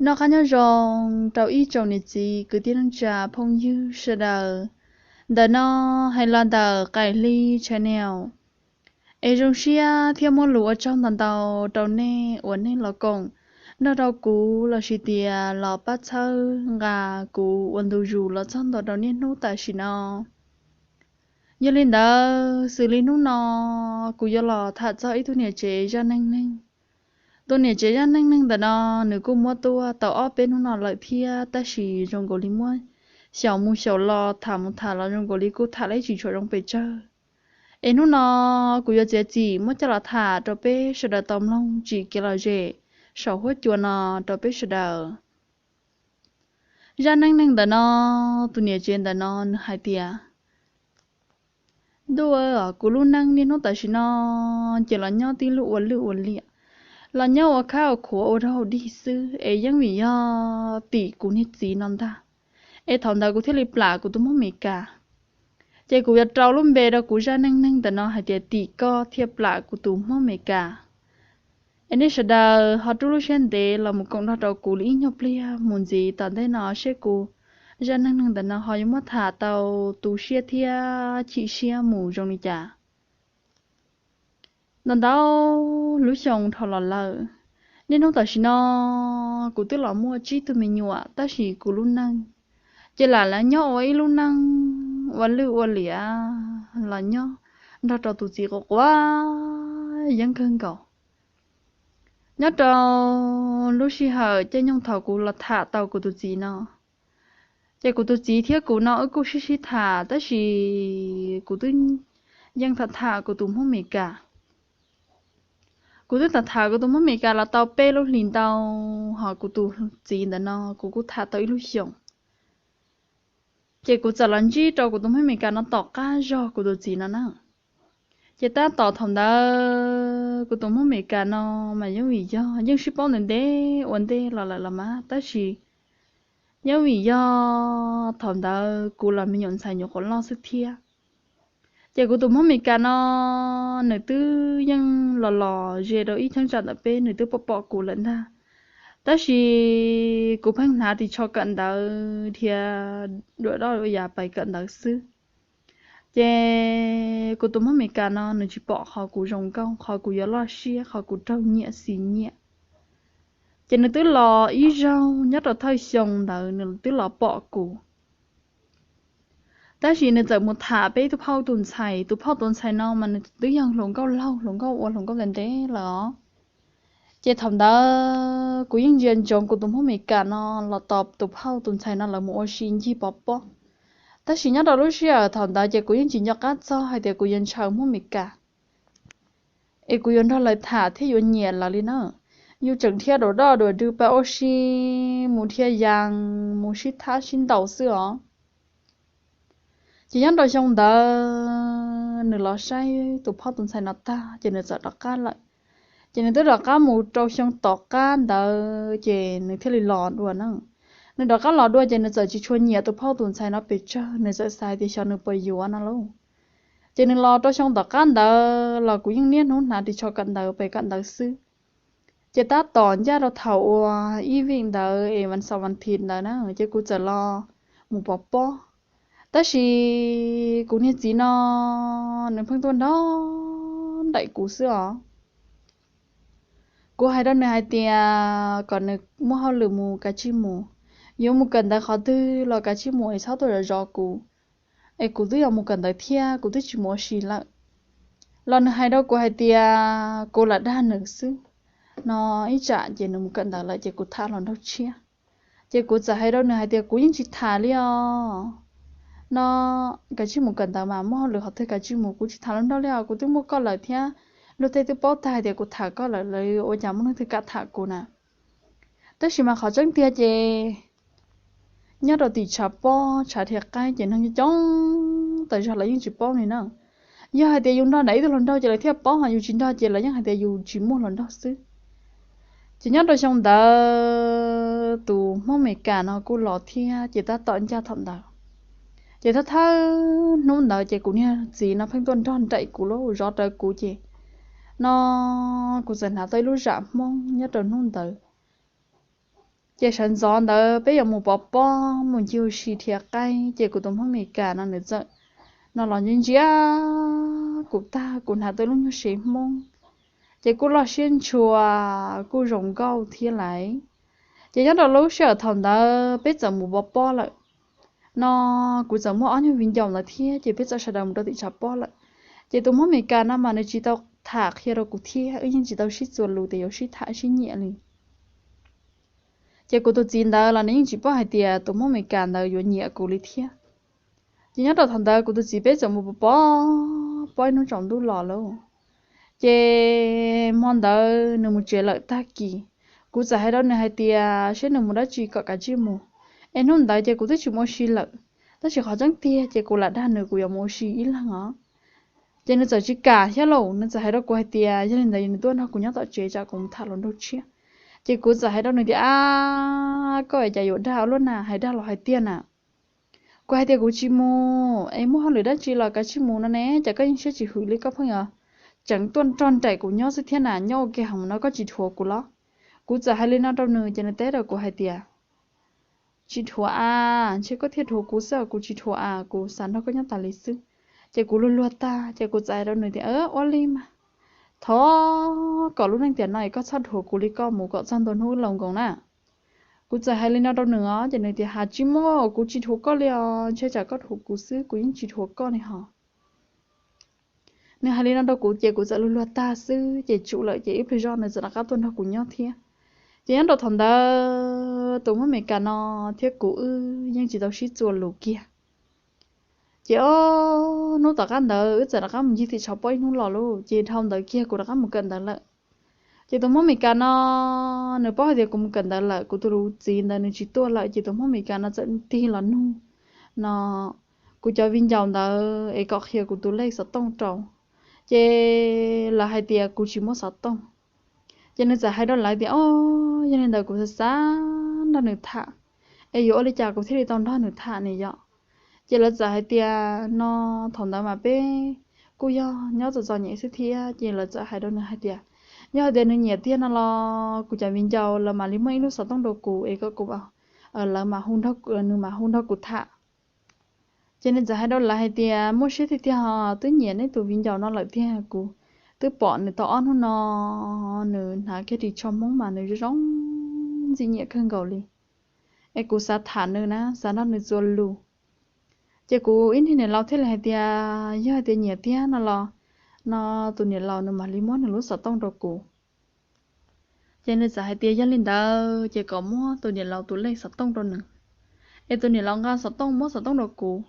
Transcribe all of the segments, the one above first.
Noj qab nyob zoo rau ib tsoom niam txiv kwv tij neej tsa phooj ywg sawv daws. Ntawm no hais los ntawm Qaim Hli Channel, es zoo siab thiab muaj lus ua tsaug ntau ntau rau nej uas nej los koom nrog rau kuv lossis tias los pab txhawb nqa kuv ua ntu zus los txog ntua rau niaj hnub tam sim no. Yog li ntawd xws li hnub no kuv yuav los tham txog ib tug niam tsev zaj neej neeg. Tus niam tsev zaj neej neeg ntawm no nws kuj muab tuaj tau ob peb hnub no lawm thiab, tab sis zoo nkaus li muab xyaum mus xyaum los tham mus tham los zoo nkaus li kuj tham tsis tshua zoo pes tsawg. Es hnub no kuv yuav txiav txim muab coj los tham rau peb sawv daws tau mloog tsim kev lom zem saum huab cua no rau peb sawv daws. Zaj neej neeg ntawm no, tus niam tsev ntawm no nws hais tias, ntuj, kuv lub neej niaj hnub tam sim no ces los nyob tib lub ua lwj ua liam, los nyob ua khab ua khuav ua rag ua dig xwb, es yeej vim yog tim kuv niag txiv no ntag, es thaum ntawd kuv thiaj li plam kuv tus Hmoob Amelikas. Ces kuv yuav rau lub npe rau kuv zaj neej neeg ntawm no hais tias tim koj thiaj plam kuv tus Hmoob Amelikas. Es nej sawv daws ho rub lub siab ntev los mus koom nrog rau kuv li ib nyuag pliag mus ntxiv tom ntej no seb kuv zaj neej neeg ntawm no ho yuav muab tham tau tu siab thiab chim siab mus zoo li cas. Ntau ntau lub xyoo dhau los lawm, niaj hnub tam sim no kuv twb los muaj tsib tug me nyuam, tab sis kuv lub neej ces lam lawv nyob ua ib lub neej ua lwj ua liam los nyob nrog rau tus txiv quav quav yeeb kawg nkaus. Nyob rau lub sij hawm caij nyoog thaum kuv los tham tau kuv tus txiv no, ces kuv tus txiv thiab kuv no wb kuj sib sib tham, tab sis kuv twb yeej tham tham kuv tus Hmoob Amelikas. Kuv twb tham tham kuv tus Hmoob Amelikas los tau peb lub hlis ntau, ho kuv tus txiv ntawm no kuv kuj tham tau ib lub xyoos. Ces kuv txawm los ntsib rau kuv tus Hmoob Amelikas no tom qab zog kuv tus txiv no na. Ces tab tom thaum ntawd kuv tus Hmoob Amelikas no mas yeej vim yog yeej sib paub ntev ntev ua ntej los lawm los mas, tab sis yeej vim yog thaum ntawd kuv los me nyuam ntxhais nyuam qhuav loj xwb thiab. Ces kuv tus Hmoob Amelikas no nws twb yeej los los ze rau ib cheeb tsam ntawm peb, nws twb pom pom kuv lawm ntag, tab sis kuv pheej hnav ris tsho kawm ntawv thiab dua doj dua yas pais kawm ntawv xwb. Ces kuv tus Hmoob Amelikas no nws tsis pom qhov kuv zoo nkauj, qhov kuv yuav loj siab, qhov kuv raug nyiam xis nyiam. Ces nws twb los ib zaug nyob rau thawj xyoo ntawd nws twb los pom kuv. Tab sis nws txawm mus tham peb tus phauj tus ntxhais, tus phauj tus ntxhais no mas nws twb yog hluas nkauj laug, hluas nkauj ua hluas nkauj ntev ntev lawm os. Ces thaum ntawd kuv yeej ntsia ntsoov kuv tus Hmoob Amelikas no los tos tus phauj tus ntxhais no lawv mus ua si ncig pov pob. Tab sis nyob rau lub sij hawm thaum ntawd ces kuv yeej tsis nco qab txog hais tias kuv yuav ntshaw Hmoob Amelikas, es kuv yuav nrog lawv tham thiab yuav nyiam lawv li na. Yus tseem dhia dua doj dua dw pais ua si, mus dhia yas, mus sib thab sib ntaus xwb os. Ces nyob rau xyoo ntawd nws los saib tus phauj tus ntxhais no tag ces nws txawm rov qab lawm. Ces nws twb rov qab mus rau xyoo tom qab ntawd ces nws thiaj li los dua na. Nws rov qab los dua ces nws txawm tsis tshua nyiam tus phauj tus ntxhais no pes tsawg, nws txawm xav tias xyov nws puas yuav no lauj. Ces nws los rau xyoo tom qab ntawd los kuv yeej niaj hnub hnav ris tsho kawm ntawv pem kawm ntawv xwb. Ces tab tom ncaj rau thaum uas ib vij ntawd es vas xaum vas thiv ntawd na ces kuv txawm los mus pov pob. Tab sis kuv niag txiv no nws pheej tuaj nrog nraim kuv xwb os. Kuv hais rau nws hais tias kom nws muaj hauj lwm mus kav tsij mus, yuav mus kawm ntawv qhov twg los kav tsij mus es txhob tuaj zov zov kuv, es kuv twb yuav mus kawm ntawv thiab kuv twb tsis mus ua si lawm. Los nws hais rau kuv hais tias kuv lam dag nws xwb, no ib tsam ces nws mus kawm ntawv lawm ces kuv tham hluas nraug tshiab. Ces kuv txawm hais rau nws hais tias kuv yeej tsis tham li os, no kav tsij mus kawm ntawv mas muaj hauj lwm qhov twg kav tsij mus, kuv tsis tham hluas nraug li os, kuv twb muaj koj lawm thiab luag tej twb paub tag hais tias kuv tham koj lawm, lawv ua cas muaj neeg twg kam tham kuv na. Tab sis mas qhov tseeb tiag ces nyob rau tim tshav pob tshav dhia qaib ces neeg coob coob tas zog lawv yeej tsis paub li na. Yog hais tias yus nrog nram ib tug hluas nraug ces lawv thiaj paub, ho yus tsis nrog ces lawv yeej hais tias yus tsis muaj hluas nraug xwb. Ces nyob rau xyoo ntawd tus Hmoob Amelikas no kuj los thiab ces tab tom ncaj thaum ntawd. Ces thawj thawj hnub ntawd ces kuv niag txiv no pheej tuaj nrog nraim kuv lauj, zov rawv kuv ces no kuv txawm hnav tau ib lub zam Hmoob nyob rau hnub ntawd. Ces sawv ntxov ntawd peb yuav mus pov pob mus ncig ua si dhia qaib, ces kuv tus Hmoob Amelikas no nws txawm no los ntsia ntsia kuv tag, kuv hnav tau lub nyuag sev Hmoob, ces kuj loj siab ntshua, kuj zoo nkauj thiab lais. Ces nyob rau lub sij hawm thaum ntawd peb txawm mus pov pob lawm no, kuv txawm muaj ob nyuag viv ncaus ntawd thiab, ces peb txawm sawv daws mus rau tim tshav pob lawm. Ces tus Hmoob Amelikas no mas nws tsis tau tham qhia rau kuv thiab, wb yeej tsis tau sib txuas lus tias yuav sib tham sib nyiam li. Ces kuv tus txiv ntawd los nws yeej tsis paub hais tias tus Hmoob Amelikas ntawd yuav nyiam kuv li thiab. Ces nyob rau thaum ntawd kuv tus txiv peb txawm mus pov pob, pob ib hnub tsaus ntuj los lauj. Ces hmo ntawd nws mus tsev lawm tag kis, kuv txawm hais rau nws hais tias seb nws mus dab tsi kom kav tsij mus, es hnub ntawd ces kuv twb tsis mus ua si lawm. Tab sis qhov tseeb tiag ces kuv lam dag nws kuv yuav mus ua si ib leeg os. Ces nws txawm tsis kam thiab lauj, nws txawm hais rau kuv hais tias yog li ntawd nws tuaj nrog kuv nyob tom tsev tsam kuv mus tham hluas nraug tshiab. Ces kuv txawm hais rau nws tias, ab, koj es cas yuav dag ua luaj na, hais dag los hais tiag na. Kuv hais tias kuv tsis mus, es muaj hauj lwm dab tsi los kav tsij mus no ne, cas koj yeej siab tsis hwm li, koj pheej yuav tseem tuaj nrog nraim kuv nyob xwb thiab na, nyob ua ke heev no koj tsis dhuav kuv los? Kuv txawm hais li no rau nws ces nws teb rau kuv hais tias, tsis dhuav as, ntshe koj thiaj dhuav kuv xwb, kuv tsis dhuav as, kuv xav nrog koj nyob tas li xwb. Ces kuv luag luag tag ces kuv txawm hais rau nws tias, ua li mas, thov kom lub neej tiam no es koj txhob dhuav kuv li, koj mus kom txog ntua hnub wb laus nkoos na. Kuv txawm hais li no rau nws os, ces nws tias, ha, tsis muaj, kuv tsis dhuav koj li os, ntshe tsam koj dhuav kuv xwb, kuv yeej tsis dhuav koj li hos. Nws hais li no rau kuv ces kuv txawm luag luag tag xwb ces tsum lawm, ces ib pliag zog nws txawm rov qab tuaj nrog kuv nyob thiab. Ces nyob rau thaum ntawd tus Hmoob Amelikas no thiab kuv wb yeej tsis tau sib txuas lus kiag. Ces ob hnub tom qab ntawd wb txawm rov qab mus ncig tim tshav pob ib hnub los lauj, ces dhau ntawd kiag kuv rov qab mus kawm ntawv lawm. Ces tus Hmoob Amelikas no nws paub hais tias kuv mus kawm ntawv lawm, kuv tus txiv ntawd nws tsis tuaj lawm, ces tus Hmoob Amelikas no txawm tig los nug no kuv cov viv ncaus ntawd es kom qhia kuv tus lej xov tooj rau. Ces lawv hais tias kuv tsis muaj xov tooj. Ces nws txawm hais rau lawv tias, o, yog li ntawd kuv xav xav nrog nws tham, es yuav ua li cas kuv thiaj li tau nrog nws tham ne yom? Ces lawv txawm hais tias no, thaum ntawd mas peb kuj yog nyob txom txom nyem xwb thiab, ces lawv txawm hais rau nws hais tias, yog hais tias nws nyiam tiag no los kuv cov viv ncaus lawv mam li muab ib lub xov tooj rau kuv es kom kuv, lawv, nws mam hu nrog kuv tham. Ces nws txawm hais rau lawv hais tias, muaj siab tiag tiag os, twb nyiam nej tus viv ncaus no lawm tiag, kuv twb pom nws tau ob hnub no nws hnav kiag ris tsho Hmoob mas nws zoo zoo ntxim nyiam kawg nkaus li. Es kuv xav tham nws na, xav nrog nws txuas lus. Ces kuv ib niag niam laus thiaj li hais tias, yog hais tias nyiam tiag no los, no tus niam laus nws mam li muab nws lub xov tooj rau kuv. Ces nws txawm hais tias yog li ntawd ces kom muab tus niam laus tus lej xov tooj rau nws, es tus niam laus nqa xov tooj muab xov tooj rau kuv,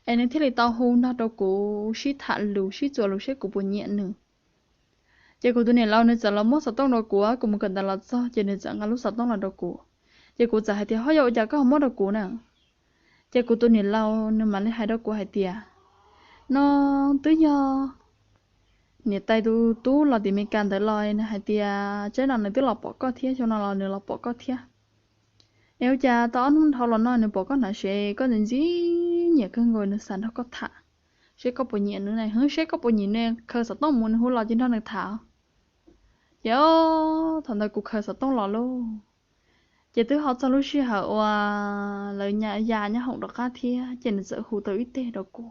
es nws thiaj li tau hu nrog rau kuv sib tham lus sib txuas lus seb kuv puas nyiam nws. Ces kuv tus niam laus nws txawm los muab xov tooj rau kuv, kuv mus kawm ntawv los txog ces nws txawm nqa lub xov tooj los rau kuv. Ces kuv txawm hais tias, ho yog ua cas koj ho muab rau kuv na? Ces kuv tus niam laus nws mam li hais rau kuv hais tias, no twb yog niam tais tus tub los tim Meskas ntawd los nws hais tias tsaib no nws twb los pom koj thiab, xyoo no los nws los pom koj thiab. Es ua cas tau ob hnub dhau los no nws pom koj hnav sev koj ntxim ntxim nyiam kawg nkaus, nws xav nrog koj tham, seb koj puas nyiam nws na, seb koj puas nyiam nws, khaws xov tooj mus nws hu los ces nrog nws tham. Ces thaum ntawd kuv khaws xov tooj los lauj, ces twb ho txog lub sij hawm uas lawv ya nyob hoom rov qab thiab, ces nws txawm hu tau ib teg rau kuv.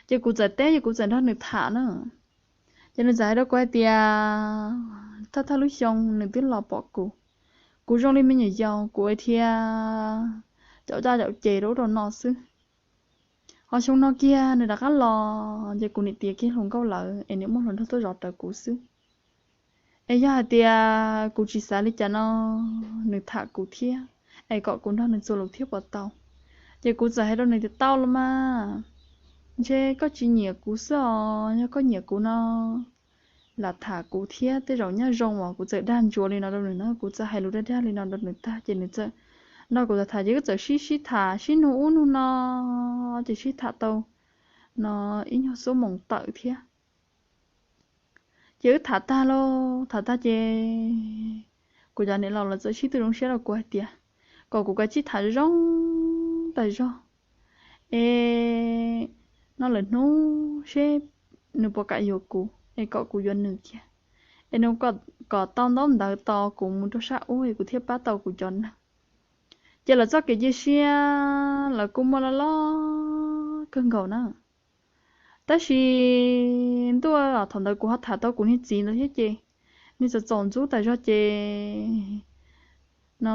Ces kuv txawm teb, ces kuv txawm nrog nws tham na. Ces nws txawm hais rau kuv hais tias, thawj thawj lub xyoo nws twb los pom kuv, kuv zoo li me nyuam yaus, kuv ua thiab caum caj caum ces rau ub rau no xwb. Ho xyoo no kiag nws rov qab los ces kuv niam tiav kiag hluas nkauj lawm es niam muaj hluas nraug tuaj zov rawv kuv xwb. Es yog hais tias kuv tsis xav li cas no, nws tham kuv thiab, es kom kuv nrog nws txuas lus thiab puas tau? Ces kuv txawm hais rau nws tias, tau los mas, ntshe koj tsis nyiam kuv xwb os, yog koj nyiam kuv no lam tham kuv thiab, tej zaum nyob zoo uas kuv txawm dag ntsuas li no rau nws na, kuv txawm hais lus dag dag li no rau nws tag ces nws txawm nrog kuv tham tham, ces wb txawm sib sib tham sib nug ub nug no, ces sib tham tau no ib nyuag xuab moos tawm thiab. Ces wb tham tag lauj, tham tag ces kuv cov niam laus lawv txawm sib tw zoo siab rau kuv hais tias kom kuv kav tsij tham zoo tas zog, es no lwm hnub seb nws puas kam yuav kuv es kom kuv yuav nws kiag, es nws kom tau ntaub ntawv tos kuv mus rau sab ub es kuv thiaj pab tau kuv cov neeg. Ces lawv txoj kev cia siab lawv kuj muaj loj loj kawg nkaus na. Tab sis ntuj, thaum ntawd kuv ho tham tau kuv niag txiv ntawd thiab ces nws txawm txaus ntxub tas zog ces no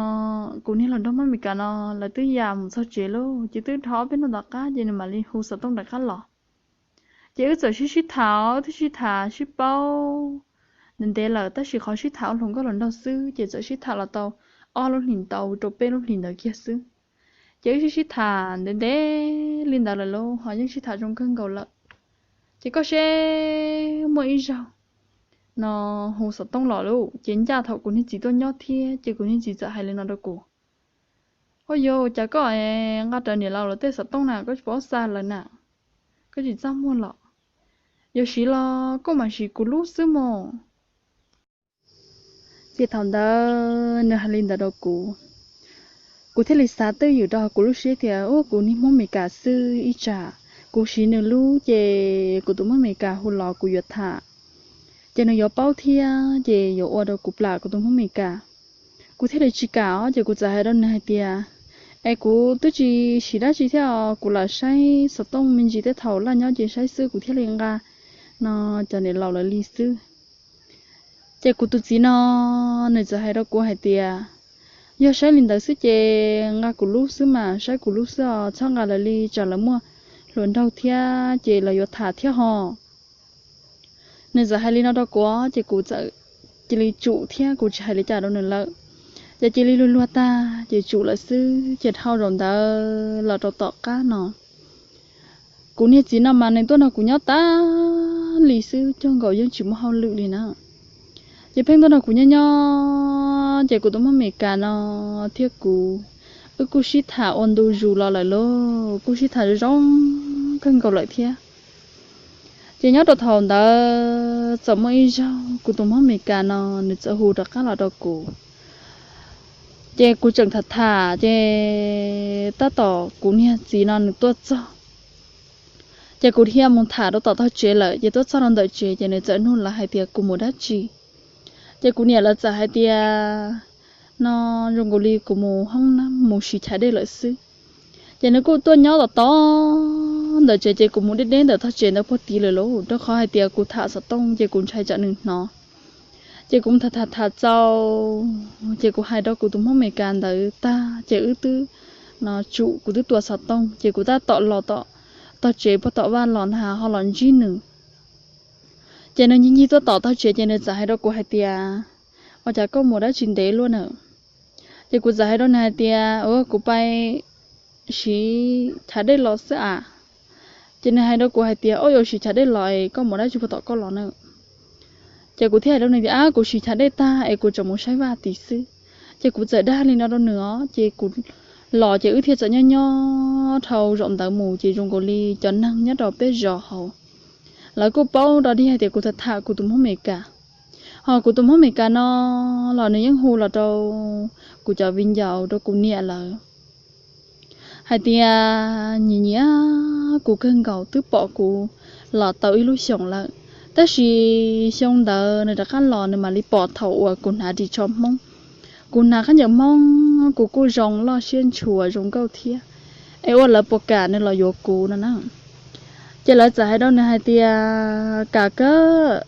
kuv niag hluas nraug Hmoob Amelikas no lawv twb ya mus txog tsev lauj, ces twb dhau ob peb hnub tom qab ces nws mam li hu xov tooj rov qab los. Ces wb txawm sib sib tham, wb twb sib tham sib paub ntev ntev lawm, tab sis qhov sib tham ua hluas nkauj hluas nraug xwb ces txawm sib tham los tau ob lub hlis ntau rau peb lub hlis ntawd kiag xwb. Ces wb sib sib tham ntev ntev li ntawd lawm lauj, ho yeej sib tham zoo kawg nkaus lawm. Ces koj seb muaj ib zaug no hu xov tooj los lauj, ces ncaj thaum kuv niag txiv tuaj nyob thiab ces kuv niag txiv txawm hais li no rau kuv: Ua yog cas koj nqa rawv niam laus lawv tej xov tooj na, koj tsis paub xa lawv na, koj tsis txaj muag los? Yog siv los koj mam siv kuv lub xwb mog. Ces thaum ntawd nws hais li ntawd rau kuv, kuv thiaj li xav twj ywm rau kuv lub siab tias ua kuv niag Hmoob Amelikas xwb, ib tsam kuv siv nws lub ces kuv tus Hmoob Amelikas hu los kuv yuav tham ces nws yuav paub thiab ces yuav ua rau kuv plam kuv tus Hmoob Amelikas. Kuv thiaj li tsis kam os, ces kuv txawm hais rau nws hais tias, Es kuv twb tsis siv dab tsi thiab os, kuv lam saib xov tooj me ntsis tej thaum laj nyob ces saib xwb kuv thiaj li nqa no cov niam laus lawv li xwb. Ces kuv tus txiv no nws txawm hais rau kuv hais tias, Yog saib li ntawd xwb ces nqa kuv lub xwb mas, saib kuv lub xwb os, txhob nqa lawv li tsam lawv muaj hluas nraug thiab ces lawv yuav tham thiab ho. Nws txawm hais li no rau kuv ces kuv txawm cia li tsum thiab kuv tsis hais li cas rau nws lawm. Ces cia li luag luag tag ces tsum lawm xwb. Ces dhau zaum ntawd los rau tom qab no, kuv niag txiv no mas nws tuaj nrog kuv nyob tas li xwb, cuag nkaus yeej tsis muaj hauj lwm li na. Ces pheej tuaj nrog kuv nyob nyob ces kuv tus Hmoob Amelikas no thiab kuv, wb kuj sib tham ua ntu zus los lawm lauj, kuj sib tham zoo kawg nkaus lawm thiab. Ces nyob rau thaum ntawd txawm muaj ib zaug kuv tus Hmoob Amelikas no nws txawm hu rov qab los rau kuv. Ces kuv tseem tham tham ces tab tom kuv niag txiv no nws tuaj txog. Ces kuv dhia mus tham rau tom tog tsev lawm ces tuaj txog rau ntawm tsev ces nws txawm nug lawv hais tias kuv mus dab tsi. Ces kuv niam lawv txawm hais tias no zoo nkaus li kuv mus hoob nab mus siv chav dej lawm xwb. Ces nws kuj tuaj nyob tom tom ntawm tsev ces kuv mus deb deb ntawm tog tsev ntawd puag tid lawm lauj, rau qhov hais tias kuv tham xov tooj ces kuv ntshai tsam nws hnov. Ces kuv mus tham tham tham txaus ces kuv hais rau kuv tus Hmoob Amelikas ntawd tag ces wb twb no tsum, kuv twb tua xov tooj ces kuv tab tom los tom tog tsev puag tom vaj los ntag ho los ntsib nws. Ces nws ncig ncig tuaj tom tog tsev ces nws txawm hais rau kuv hais tias, Ua cas koj mus dab tsi ntev luaj na? Ces kuv txawm hais rau nws hais tias, Kuv pais siv chav dej los xwb as. Ces nws hais rau kuv hais tias, Ua, yuav siv chav dej los es koj mus dab tsi puag tom koj los na? Ces kuv thiaj hais rau nws tias, Ab, kuv siv chav dej tag es kuv tseem mus saib vaj tid xwb. Ces kuv txawm dag li no rau nws os, ces kuv los ces wb thiaj txawm nyob nyob dhau zaum ntawd mus ces zoo nkaus li cov neeg nyob rau peb zos hauv lawv kuj paub rau dig hais tias kuv tham tham kuv tus Hmoob Amelikas. Ho kuv tus Hmoob Amelikas no los nws yeej hu los rau kuv cov viv ncaus rau kuv niam lawv hais tias nyiam nyiam kuv kawg nkaus, twb pom kuv los tau ib lub xyoos lawm, tab sis xyoo ntawd nws rov qab los nws mam li pom thaum uas kuv hnav ris tsho Hmoob, kuv hnav khaub ncaws Hmoob, kuv kuj zoo loj siab ntshua zoo nkauj thiab, es ua lawv puas kam nws los yuav kuv no na. Ces lawv txawm hais rau nws hais tias, Kam kawg,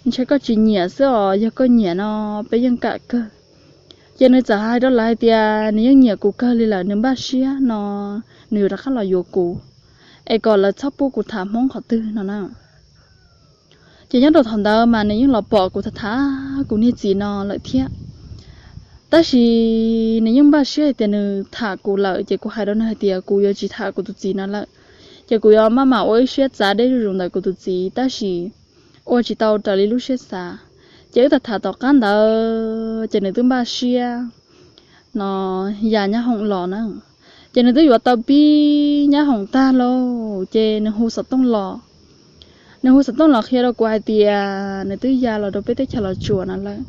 ntshe koj tsis nyiam xwb os, yog koj nyiam no peb yeej kam kawg. Ces nws txawm hais rau lawv hais tias nws yeej nyiam kuv kawg li lawm, nws npaj siab no nws yuav rov qab los yuav kuv, es kom lawv txhob pub kuv tham Hmoob qhov twg no na. Ces nyob rau thaum ntawd mas nws yeej los pom kuv tham tham kuv niag txiv no lawm thiab, tab sis nws yeej npaj siab hais tias nws tham kuv lawm, ces kuv hais rau nws hais tias kuv yuav tsis tham kuv tus txiv no lawm, ces kuv yuav maj mam ua ib siab txav deb zuj zus ntawm kuv tus txiv, tab sis ua tsis tau raws li lub siab xav. Ces wb tham tham tom qab ntawd ces nws twb npaj siab no ya nyab hoom los na. Ces nws twb yuav tau pib nyab hoom tag lauj, ces nws hu xov tooj los. Nws hu xov tooj los qhia rau kuv hais tias nws twb ya los rau peb teb chaws Los Tsuas no lawm.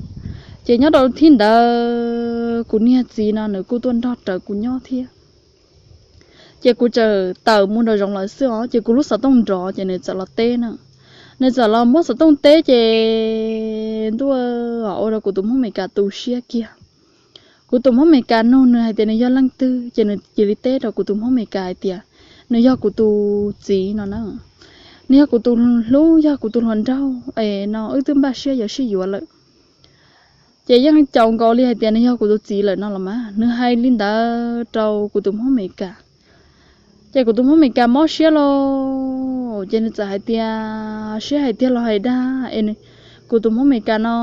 Ces nyob rau thib ntawd kuv niag txiv no nws kuj tuaj nrog rawv kuv nyob thiab. Ces kuv txawm tawm mus nraum zoov lawm xwb os, ces kuv lub xov tooj nrov ces nws txawm los teb na. Nws txawm los muab xov tooj teb ces ntuj, ua rau kuv tus Hmoob Amelikas tu siab kiag. Kuv tus Hmoob Amelikas nug nws hais tias nws yog leej twg, ces nws cia li teb rau kuv tus Hmoob Amelikas hais tias nws yog kuv tus txiv no na. Nws yog kuv tus hlub, yog kuv tus hluas nraug es no wb twb npaj siab yuav sib yuav lawm. Ces yeej caum nkaus li hais tias nws yog kuv tus txiv lawm no los mas. Nws hais li ntawd rau kuv tus Hmoob Amelikas. Ces kuv tus Hmoob Amelikas mob siab lauj, ces nws txawm hais tias, siab hais tiag los hais dag es, kuv tus Hmoob Amelikas no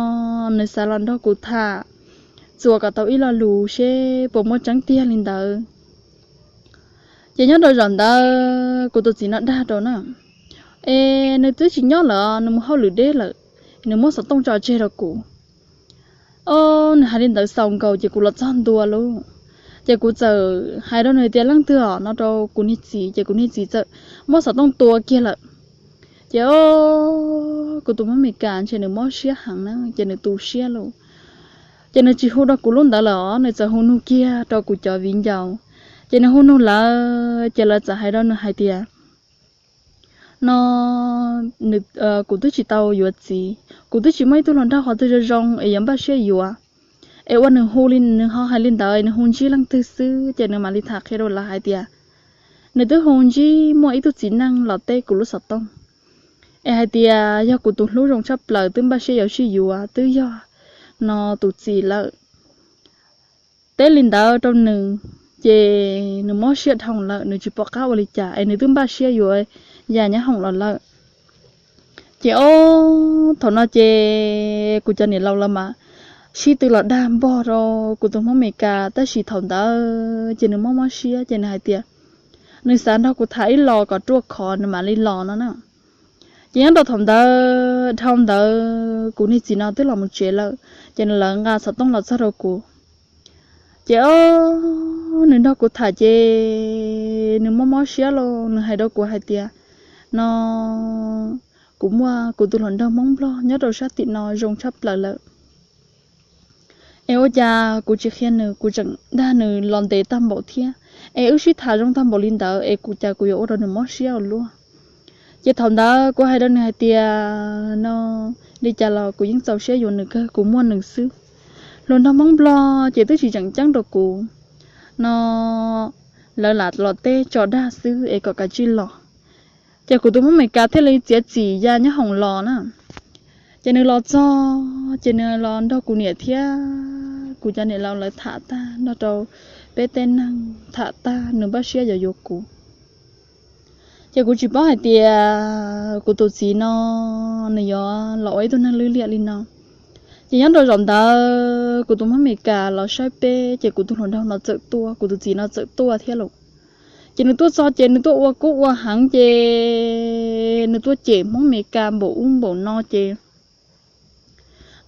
nws xav los nrog kuv tham, txuas kom tau ib lo lus seb puas muaj tseeb tiag li ntawd. Ces nyob rau zaum ntawd kuv tus txiv no dag rau na, es nws twb tsis nyob lawm, nws mus hauj lwm deb lawm, nws muab xov tooj tso tseg rau kuv. Os, nws hais li ntawd xaus nkaus ces kuv los txog ntua lauj. Ces kuv txawm hais rau nws tias leej twg os no rau kuv niag txiv, ces kuv niag txiv txawm muab xov tooj tua kiag lawm. Ces os, kuv tus Hmoob Amelikas ntshe nws mob siab heev na, ces nws tu siab lauj. Ces nws tsis hu rau kuv lub ntawd lawm os, nws txawm hu nug kiag rau kuv cov viv ncaus. Ces nws hu nug lawv, ces lawv txawm hais rau nws hais tias no, kuv twb tsis tau yuav txiv, kuv twb tsis muaj ib tug hluas nraug qhov twg zoo zoo es yuav npaj siab yuav. Es ua nws hu li, nws ho hais li ntawd, nws hu ntsib leej twg xwb ces nws mam li tham qhia rau lawv hais tias nws twb hu ntsib muaj ib tug txiv neej los teb kuv lub xov tooj, es hais tias yog kuv tus hlub zoo tshaj plaws twb npaj siab yuav sib yuav twb yog no tus txiv lawm. Teb li ntawd rau nws, ces nws mob siab dhau lawm, nws tsis pom qab ua li cas es nws twb npaj siab yuav yam nyob hoom los lawm. Ces os, thaum no ces kuv cov niam laus lawv mas sib tw los dag npog rau kuv tus Hmoob Amelikas, tab sis thaum ntawd ces nws mob mob siab ces nws hais tias nws xav nrog kuv tham ib los kom ruaj khov nws mam li los no na. Ces nyob rau thaum ntawd dhau ntawd kuv niag txiv no twb los mus tsev lawm, ces nws lawv nqa xov tooj los txog rau kuv. Ces os, nws nrog kuv tham ces nws mob mob siab los nws hais rau kuv hais tias no, kuv muaj kuv tus hluas nraug Hmoob Nplog nyob rau sab tim no zoo tshaj plaws lawm. Es ua cas kuv tsis qhia nws, kuv tseem dag nws los ntev tag npaum thiab, es wb sib tham zoo tag npaum li ntawd es kuv cas kuv yuav ua rau nws mob siab ua luaj. Ces thaum ntawd kuv hais rau nws hais tias no, li cas los kuv yeej txaus siab yuav nws kawg, kuv muaj nws xwb. Hluas nraug Hmoob Nplog ces twb tsis tseem ceeb rau kuv no, lawv lam los teb tso dag xwb es kom kav tsij los. Ces kuv tus Hmoob Amelikas thiaj li txiav txim ya nyob hoom los na. Ces nws los txog ces nws los nrog kuv niam thiab kuv cov niam laus lawv tham tag, nrog rau peb tej neeg tham tag, nws npaj siab yuav yuav kuv. Ces kuv tsis paub hais tias kuv tus txiv no nws yuav los ua ib tug neeg lwj liam li no. Ces nyob rau zaum ntawd kuv tus Hmoob Amelikas los saib peb, ces kuv tus hluas nraug no txawm tuaj, kuv tus txiv no txawm tuaj thiab lauj. Ces nws tuaj txog ces nws tuaj ua kub ua heev ces nws tuaj cem Hmoob Amelikas npaum ub npaum no ces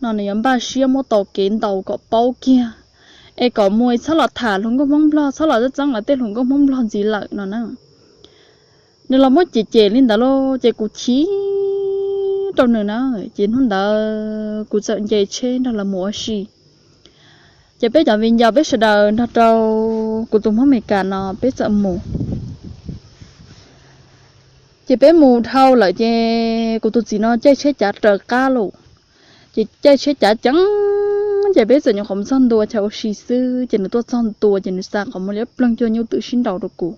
no nws yuav npaj siab muab taus kev ntaus kom paub kiag, es kom mus txhob los tham hluas nkauj Hmoob Nplog, txhob los txeeb lawv tej hluas nkauj Hmoob Nplog ntxiv lawm no na. Nws los muab cem cem li ntawd lauj, ces kuv chim rau nws na. Ces hnub ntawd kuv txawm nce tsheb nrog lawv mus ua si. Ces peb cov viv ncaus peb sawv daws nrog rau kuv tus Hmoob Amelikas no peb txawm mus. Ces peb mus dhau lawm ces kuv tus txiv no caij tsheb cav raws qab lauj. Ces caij tsheb cav ceev, ces peb txawm nyuam qhuav mus txog ntua chaw ua si xwb, ces nws tuaj txog ntua ces nws xa qhov muag liab ploog cuag nyuj twm sib nraus rau kuv.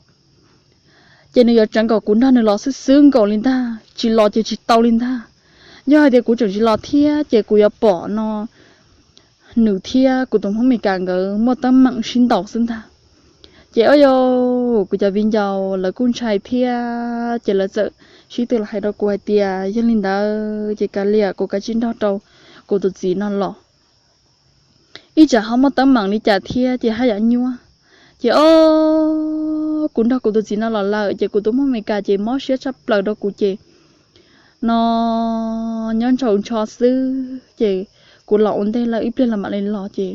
Ces nws yuav tseev kom kuv nrog nws los xwb xwb nkaus li ntag, tsis los ces tsis tau li ntag. Yog hais tias kuv tseem tsis los thiab ces kuv yuav pom no nws thiab kuv tus Hmoob Amelikas nkawd muaj teeb meem sib ntaus xwb ntag. Ces o yau, kuv cov viv ncaus lawv kuj ntshai thiab, ces lawv txawm sib tw los hais rau kuv hais tias yog li ntawd ces kav liam kuv kav tsij nrog rau kuv tus txiv no los. Ib tsam ho muaj teeb meem li cas thiab ces haj yam nyuaj. Ces o, kuv nrog kuv tus txiv no los lawm ces kuv tus Hmoob Amelikas ces mob siab tshaj plaws rau kuv ces no nyob ntshaus ntsho xwb, ces kuv los ua ntej lawm ib pliag los mam li los ces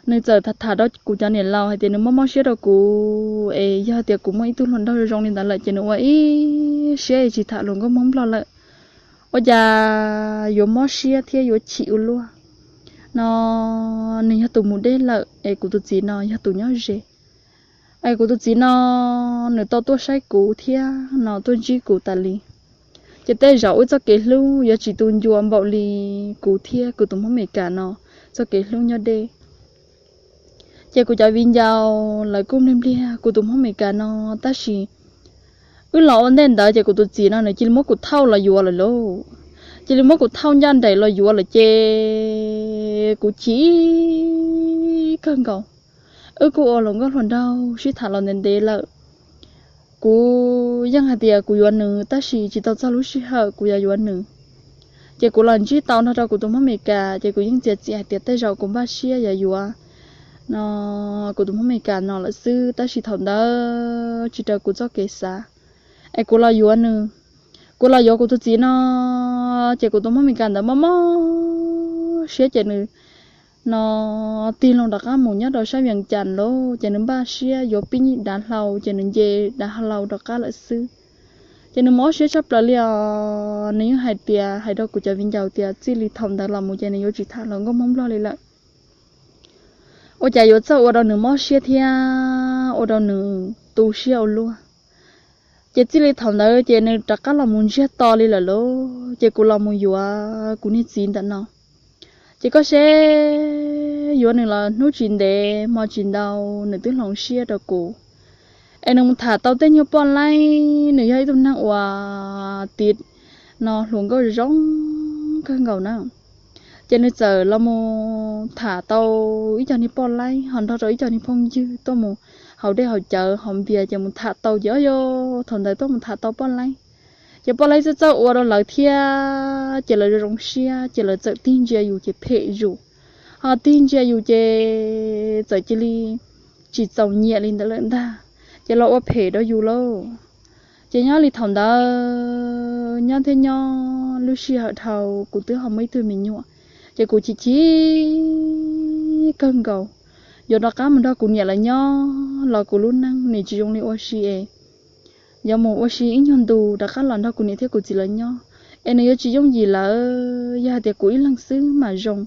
nws txawm tham tham rau kuv cov niam laus hais tias nws mob mob siab rau kuv es yog tias kuv muaj ib tug hluas nraug zoo li ntawd lawm ces nws ua ib siab tsis tham hluas nkauj Hmoob Nplog lawm. Ua cas yuav mob siab thiab yuav chim ua luaj no, nws yog tus mus deb lawm es kuv tus txiv no yog tus nyob ze. Es kuv tus txiv no nws tau tuaj saib kuv thiab no tuaj ntsib kuv tas li. Ces tej zaum wb txoj kev hlub yuav tsis tu ncua npaum li kuv thiab kuv tus Hmoob Amelikas no txoj kev hlub nyob deb. Ces kuv cov viv ncaus lawv kuj npliag npliag kuv tus Hmoob Amelikas no, tab sis wb los ua ntej ntawd ces kuv tus txiv no nws cia li muab kuv thauj los yuav lawm lauj. Cia li muab kuv thauj ncaj nraim los yuav lawm ces kuv chim kawg nkaus. Wb kuj ua hluas nkauj hluas nraug sib tham los ntev ntev lawm. Kuv yeej hais tias kuv yuav nws tab sis tsis tau txog lub sij hawm kuv yuav yuav nws. Ces kuv los ntsib tau nrog rau kuv tus Hmoob Amelikas ces kuv yeej txiav txim hais tias tej zaum kuv npaj siab yuav yuav no kuv tus Hmoob Amelikas no lawm xwb, tab sis thaum ntawd tsis raws kuv txoj kev xav. Es kuv los yuav nws, kuv los yuav kuv tus txiv no, ces kuv tus Hmoob Amelikas ntawd mob mob siab ces nws no tig loo rov qab mus nyob rau sab Vias Cas lauj, ces nws npaj siab yuav pib dav hlau ces nws nce dav hlau rov qab lawm xwb. Ces nws mob siab tshaj plaws li os, nws yeej hais tias hais rau kuv cov viv ncaus tias txij li thaum ntawd los mus ces nws yuav tsis tham hluas nkauj Hmoob Nplog li lawm. Ua cas yuav txawj ua rau nws mob siab thiab ua rau nws tu siab ua luaj. Ces txij li thaum ntawd ces nws rov qab los mus ntsiag to li lawm lauj, ces kuv los mus yuav kuv niag txiv ntawm no. Ces koj saib yuav nws los hnub tsis ntev hmo tsis ntau nws twb hloov siab rau kuv. Es nws mus tham tau tej nyuag poj laib, nws yog ib tug neeg uas tiv no hluas nkauj zoo kawg nkaus na. Ces nws txawm los mus tham tau ib co niag poj laib ho nrog rau ib co niag phooj ywg tuaj mus haus dej haus cawv haus npias ces mus tham tau ces o yog thaum ntawd tuaj mus tham tau poj laib. Ces poj laib txawj txawj ua rau lawv thiab ces lawv zoo zoo siab ces lawv txawm tig ntsia yus ces phem yus, ho tig ntsia yus ces txawm cia li tsis txaus nyiam li ntawd lawm ntag, ces los ua phem rau yus lauj. Ces nyob li thaum ntawd nyob thiab nyob lub sij hawm dhau kuv twb ho muaj ib tug me nyuam, ces kuv chim chim kawg nkaus. Yuav rov qab mus nrog kuv niam lawv nyob los kuv lub neej nim tsis zoo li ua si es yuav mus ua si ib nyuag ntu rov qab los nrog kuv niam thiab kuv txiv lawv nyob, es nws yuav tsis yooj yim lawm yog hais tias kuv ib leeg xwb mas zoo.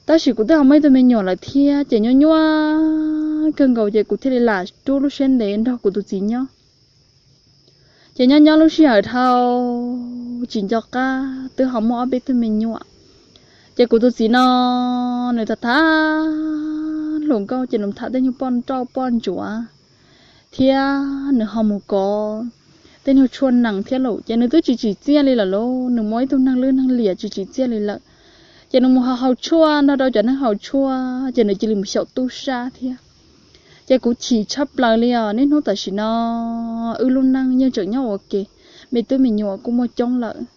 Tab sis kuv twb ho muaj ib tug me nyuam lawm thiab ces nyuaj nyuaj kawg nkaus ces kuv thiaj li lam rub lub siab ntev nrog kuv tus txiv nyob. Ces nyob nyob lub sij hawm dhau tsis nco qab twb ho muaj ob peb tug me nyuam. Ces kuv tus txiv no nws tham tham hluas nkauj ces nws tham tej nyuag poj nrauj poj ntsuav thiab nws ho mus kov tej nyuag tshuaj nees thiab lauj, ces nws twb tsis tsim txiaj li lawm lauj, nws mus ua ib tug neeg lwj neeg liam tsis tsim txiaj li lawm. Ces nws mus haus haus tshuaj nrog rau cov neeg haus tshuaj ces nws cia li mus xyaum tub sab thiab. Ces kuv chim tshaj plaws li os, niaj hnub tam sim no wb lub neej yeej tseem nyob ua ke, me tub me nyuam kuj muaj coob lawm.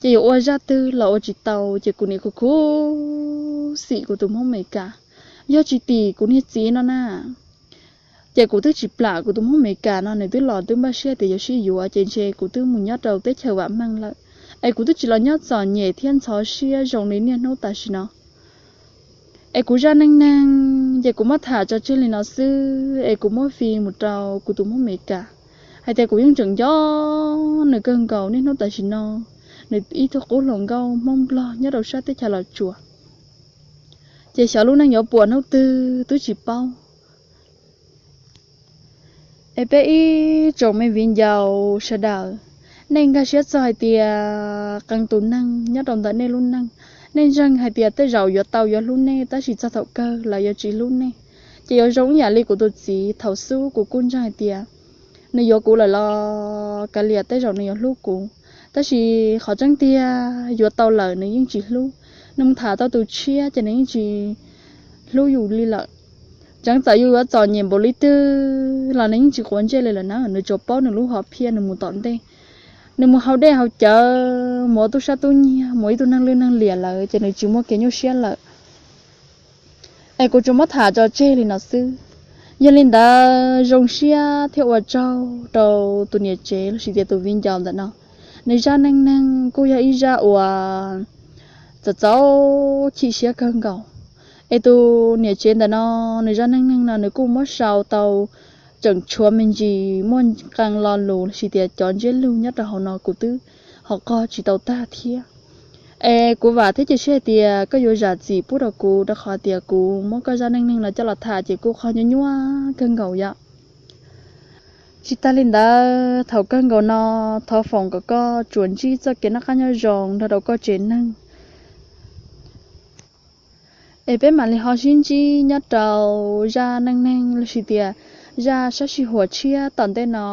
Ces yuav ua zaj twg los ua tsis tau ces kuv nim khuv khuv xim kuv tus Hmoob Amelikas, yog tsis tim kuv niag txiv no na. Ces kuv twb tsis plam kuv tus Hmoob Amelikas no, nws twb los twb npaj siab tias yuav sib yuav ces ntshe kuv twb mus nyob rau teb chaws vam meej lawm, es kuv twb tsis los nyob txom nyem thiab ntxhov siab zoo li niaj hnub tam sim no. Es kuv zaj neej neeg ces kuv muab tham tso tseg li no xwb, es kuv muab fi mus rau kuv tus Hmoob Amelikas hais tias kuv yeej tseem nco nws kawg nkaus niaj hnub tam sim no. Nws ib tug qub hluas nkauj Hmoob Nplog nyob rau sab teb chaws Los Tsuas, ces xyov lub neej yuav puas hnub twg twb tsis paub. Es peb ib tsoom me viv ncaus sawv daws, nej nkag siab txog hais tias qee tus neeg nyob rau ntawm nej lub neej, nej ntseeg hais tias tej zaum yuav tau yuav hlub nej tab sis txog thaum kawg lawv yuav tsis hlub nej. Ces yuav zoo ib yam li kuv tus txiv thaum xub kuv kuj ntseeg hais tias nws yuav kuv lawm los kav liam tej zaum nws yuav hlub kuv, tab sis qhov tseeb tiag yuav tau lawm nws yeej tsis hlub. Nws mus tham tau tus tshiab ces nws yeej tsis hlub yus li lawm. Tseev txawm yus yuav txom nyem npaum li twg los nws yeej tsis quav ntsej li lawm na, nws tsuas paub nws lub hom phiaj nws mus tom ntej. Nws mus haus dej haus cawv, mus ua tub sab tub nyiag, mus ib tug neeg lwj neeg liam lawm ces nws tsis muaj kev nyuaj siab lawm. Es kuv tsuas muab tham tso tseg li no xwb. Yog li ntawd zoo siab thiab ua tsaug rau tus niam tsev lossis tias tus viv ncaus ntawm no. Nws zaj neej neeg kuj yog ib zaj uas txaus txaus chim siab kawg nkaus. Es tus niam tsev ntawm no nws zaj neej neeg no nws kuj muab sau tau tseem tshuav me ntsis muaj qee lo lus lossis tias cov ntsiab lus nyob rau hauv no kuv twb ho qog tsis tau tag thiab. Es kuv vam thiab cia siab hais tias koj yuav zam txim pub rau kuv rau qhov tias kuv muab koj zaj neej neeg no coj los tham ces kuj qhov nyuaj nyuaj kawg nkaus yom. Tsis tas li ntawd thaum kawg nkaus no thov foom kom koj tsuas ntsib txoj kev noj qab nyob zoo nrog rau koj tsev neeg. Es peb mam li ho sib ntsib nyob rau zaj neej neeg los sis tias zaj sab sij huam tshiab tom ntej no.